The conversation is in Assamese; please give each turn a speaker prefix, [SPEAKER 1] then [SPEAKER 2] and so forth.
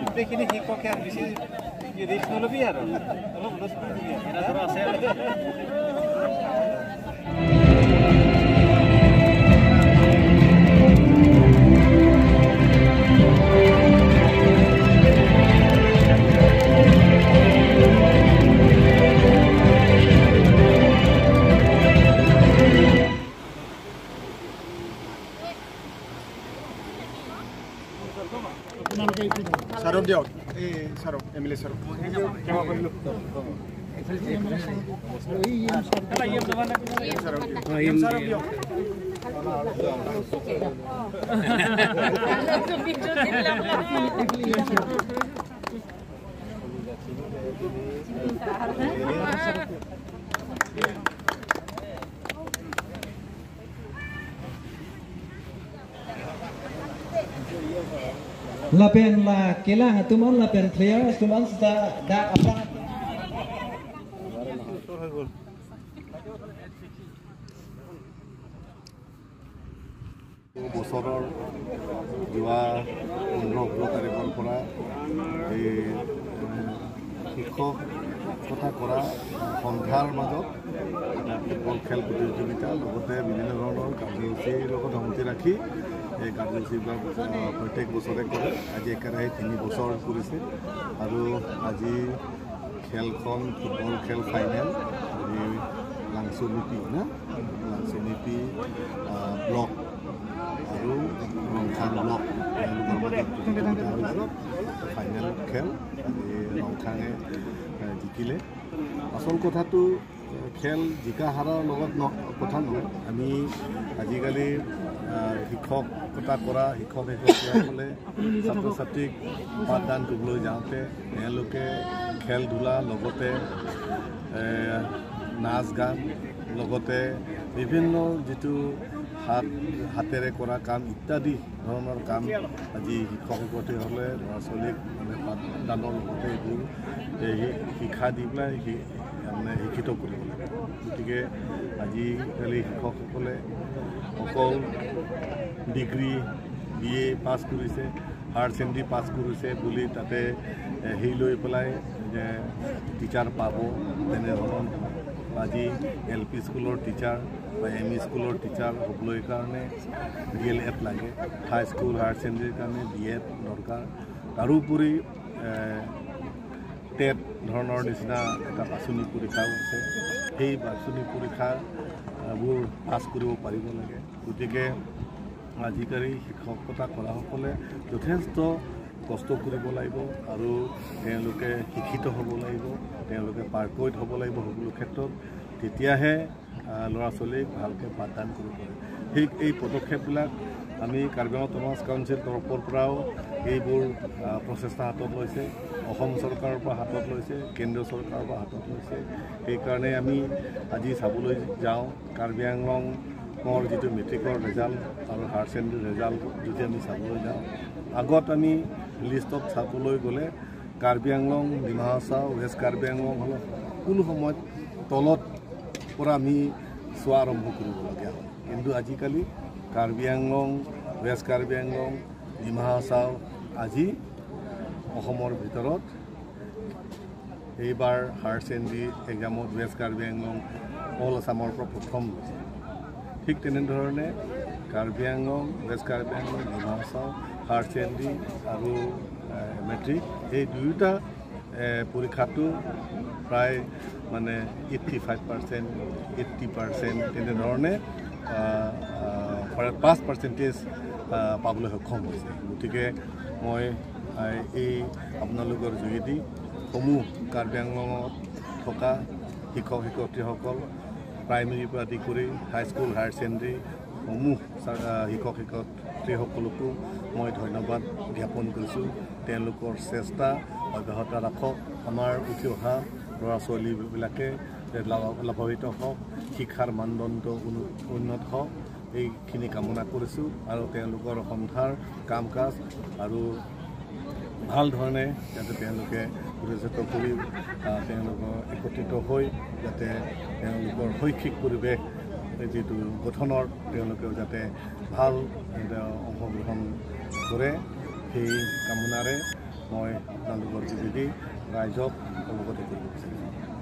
[SPEAKER 1] গোটেইখিনি শিক্ষকে আৰু বেছি ৰিস্ক নল'বি আৰু অলপ হুলস্থুল দিবি আৰু আছে।
[SPEAKER 2] ছাৰক দিয়ক, এই ছাৰক, এম এল এ ছাৰক। ছাৰক দিয়ক।
[SPEAKER 3] Lapen la kelang tumon lapen clear tumon sta da apa
[SPEAKER 4] বছৰৰ যোৱা 15-16 তাৰিখৰ পৰা এই শিক্ষকতা কৰা সন্থাৰ মাজত এটা ফুটবল খেল প্ৰতিযোগিতা, লগতে বিভিন্ন ধৰণৰ কাৰ্যসূচীৰ লগত সংগতি ৰাখি এই কাৰ্যসূচীবিলাক প্ৰত্যেক বছৰে কৰে। আজি একেৰাহে 3 বছৰ কৰিছে আৰু আজি খেলখন ফুটবল খেল ফাইনেল আজি লাংচুনিপি না লাংচুনিপি ব্লক আৰু ৰংখাং ব্লক তেওঁলোকৰ মাজত প্ৰতিযোগিতা হৈছে। ফাইনেল খেল আজি ৰংখাঙে জিকিলে। আচল কথাটো খেল জিকা হাৰাৰ লগত কথা নহয়। আমি আজিকালি শিক্ষকতা কৰা শিক্ষক শিক্ষয়িত্ৰীসকলে ছাত্ৰ ছাত্ৰীক পাঠদান কৰিবলৈ যাওঁতে তেওঁলোকে খেল ধূলা লগতে নাচ গান লগতে বিভিন্ন যিটো হাতেৰে কৰা কাম ইত্যাদি ধৰণৰ কাম আজি শিক্ষক শিক্ষয়িত্ৰীসকলে ল'ৰা ছোৱালীক মানে পাঠদানৰ লগতে এইবোৰ শিক্ষা দি পেলাই মানে শিক্ষিত কৰিব লাগে। গতিকে আজিকালি শিক্ষকসকলে অকল ডিগ্ৰী বি এ পাছ কৰিছে, হায়াৰ ছেকেণ্ডেৰী পাছ কৰিছে বুলি তাতে সেই লৈ পেলাই যে টিচাৰ পাব তেনেধৰণৰ নহয়। আজি এল পি স্কুলৰ টিচাৰ বা এম ই স্কুলৰ টিচাৰ হ'বলৈ কাৰণে ডি এল এড লাগে, হাইস্কুল হায়াৰ ছেকেণ্ডেৰীৰ কাৰণে বি এড দৰকাৰ, তাৰোপৰি টেট ধৰণৰ নিচিনা এটা বাছনি পৰীক্ষাও আছে, সেই বাছনি পৰীক্ষাবোৰ পাছ কৰিব পাৰিব লাগে। গতিকে আজিকালি শিক্ষকতা কৰাসকলে যথেষ্ট কষ্ট কৰিব লাগিব আৰু তেওঁলোকে শিক্ষিত হ'ব লাগিব, তেওঁলোকে পাৰ্কৈত হ'ব লাগিব সকলো ক্ষেত্ৰত, তেতিয়াহে ল'ৰা ছোৱালীক ভালকৈ পাঠদান কৰিব পাৰে। ঠিক এই পদক্ষেপবিলাক আমি কাৰ্বি আংলং অট'নমাছ কাউন্সিল তৰফৰ পৰাও এইবোৰ প্ৰচেষ্টা হাতত লৈছে, অসম চৰকাৰৰ পৰা হাতত লৈছে, কেন্দ্ৰীয় চৰকাৰৰ পৰা হাতত লৈছে। সেইকাৰণে আমি আজি চাবলৈ যাওঁ কাৰ্বি আংলঙৰ যিটো মেট্ৰিকৰ ৰেজাল্ট আৰু হায়াৰ ছেকেণ্ডেৰী ৰেজাল্ট যদি আমি চাবলৈ যাওঁ, আগত আমি লিষ্টত চাবলৈ গ'লে কাৰ্বি আংলং, ডিমা হাছাও, ৱেষ্ট কাৰ্বি আংলং হ'লে সকলো সময়ত তলত পৰা আমি চোৱা আৰম্ভ কৰিবলগীয়া হয়। কিন্তু আজিকালি কাৰ্বি আংলং, ৱেষ্ট কাৰ্বি আংলং, ডিমা হাছাও আজি অসমৰ ভিতৰত এইবাৰ হায়াৰ ছেকেণ্ডেৰী এক্সামত ৱেষ্ট কাৰ্বি আংলং অল আছামৰ পৰা প্ৰথম হৈছে। ঠিক তেনেধৰণে Karbi Anglong, west Karbi Anglong, Dima Hasao higher secondary আৰু মেট্ৰিক এই দুয়োটা পৰীক্ষাটো প্ৰায় মানে 85%, 80% তেনেধৰণে 5% পাবলৈ সক্ষম হৈছে। গতিকে মই এই আপোনালোকৰ যোগেদি সমূহ কাৰ্বি আংলঙত থকা শিক্ষক শিক্ষয়িত্ৰীসকল প্ৰাইমেৰীৰ পৰা আদি কৰি হাইস্কুল হায়াৰ ছেকেণ্ডেৰী সমূহ শিক্ষক শিক্ষয়িত্ৰীসকলকো মই ধন্যবাদ জ্ঞাপন কৰিছোঁ। তেওঁলোকৰ চেষ্টা অব্যাহত ৰাখক, আমাৰ উঠি অহা ল'ৰা ছোৱালীবিলাকে লাভান্বিত হওক, শিক্ষাৰ মানদণ্ড উন্নত হওক, এইখিনি কামনা কৰিছোঁ। আৰু তেওঁলোকৰ সন্থাৰ কাম কাজ আৰু ভাল ধৰণে যাতে তেওঁলোকে প্ৰতিষ্ঠিত কৰি তেওঁলোকৰ একত্ৰিত হৈ যাতে তেওঁলোকৰ শৈক্ষিক পৰিৱেশ যিটো গঠনৰ তেওঁলোকেও যাতে ভাল অংশগ্ৰহণ কৰে, সেই কামনাৰে মই আপোনালোকৰ যোগেদি ৰাইজক অৱগত কৰিব বিচাৰিছোঁ।